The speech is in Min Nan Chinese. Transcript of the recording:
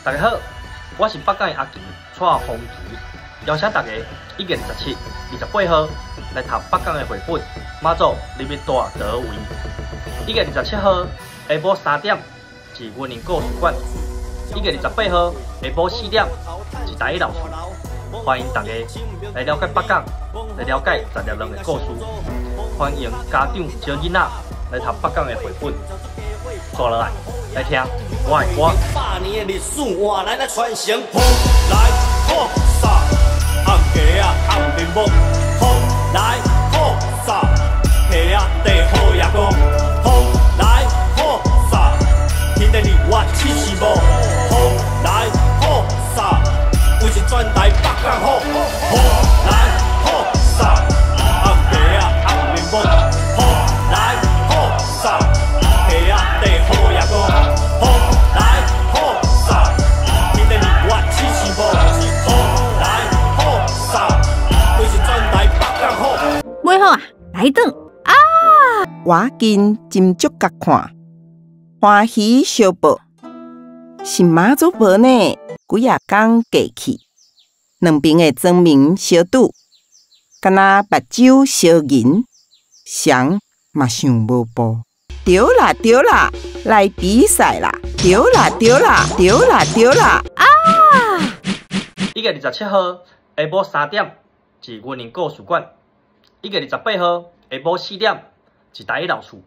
大家好，我是北港的阿奇，蔡宏奇，邀請大家1月27、28號來讀北港的繪本《媽祖入去蹛佗位》。1月27號下晡3點佇雲林故事館；1月28號下晡4點佇台藝老厝。歡迎大家來了解北港，來了解雜粒卵的故事。歡迎家長招囡仔來讀北港的繪本。坐落來，來聽我的歌。百年的歷史換來來傳承，風來雨傘，暗街仔暗面目，風來雨傘，下仔地好夜光，風來雨傘，天地你我試試無，風來雨傘，為是全台北港好，風來雨傘，暗街仔暗面目，風來雨傘，下仔地好夜光，風來雨傘，天地你我試試無，風來雨傘，為是全台北港好。買好啊，來轉啊！我緊斟酌佮看，歡喜相報，是媽祖婆呢？幾仔工過去，兩爿的莊民相拄，敢若目睭相銀，誰嘛想無步。對啦對啦，來比賽啦！對啦對啦，對啦對啦！1月27號下晡3點，佇雲林故事館；1月28號下晡4點，佇台藝老厝。